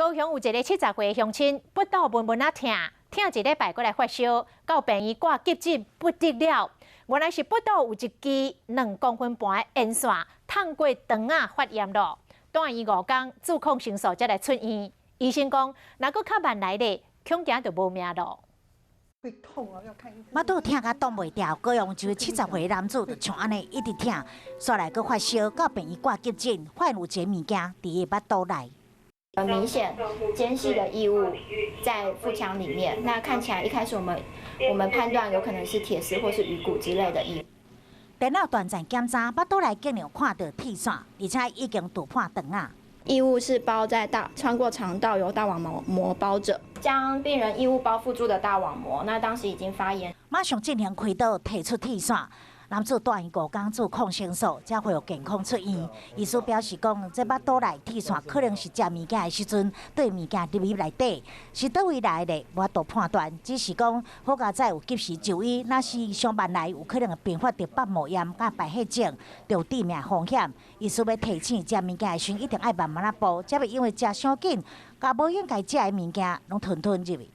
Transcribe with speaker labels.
Speaker 1: 高雄有一个70歲鄉親，腹肚悶悶仔疼，疼一禮拜閣來發燒，到病院掛急診不得了。原來是腹肚有一支2公分半的煙線，紕過腸仔發炎囉。蹛院5工注抗生素才來出院。醫生講，若閣較慢來咧，恐驚就無命囉。
Speaker 2: 會痛啊，要看醫生。
Speaker 3: 腹肚疼甲擋袂牢，高雄一位70歲男子就像按呢一直疼，煞來閣發燒，到病院掛急診，發現有一个物件佇伊腹肚內。
Speaker 4: 很明顯尖細的異物在腹腔裡面，那看起來一開始我們判斷有可能是鐵絲或是魚骨之類的異物。
Speaker 3: 電腦斷層檢查，腹肚內竟然看到鐵線，而且已經突破腸仔。
Speaker 4: 異物是包在大穿過腸道，由大網膜包着，將病人異物包覆住的大網膜，那當時已經發炎。
Speaker 3: 馬上進行開刀提出鐵線。男子蹛院5工注抗生素，才恢復健康出院。醫師表示講，這腹肚內鐵線可能是食物件的時陣對物件入去內底，是佗位來的，無法度判斷。只是講好佳哉有及時就醫，若是傷慢來，有可能會併發著腹膜炎佮敗血症，就有致命風險。醫師欲提醒，食物件的時陣一定愛慢慢仔哺，才袂因為食傷緊，共無應該食的物件攏吞吞入去。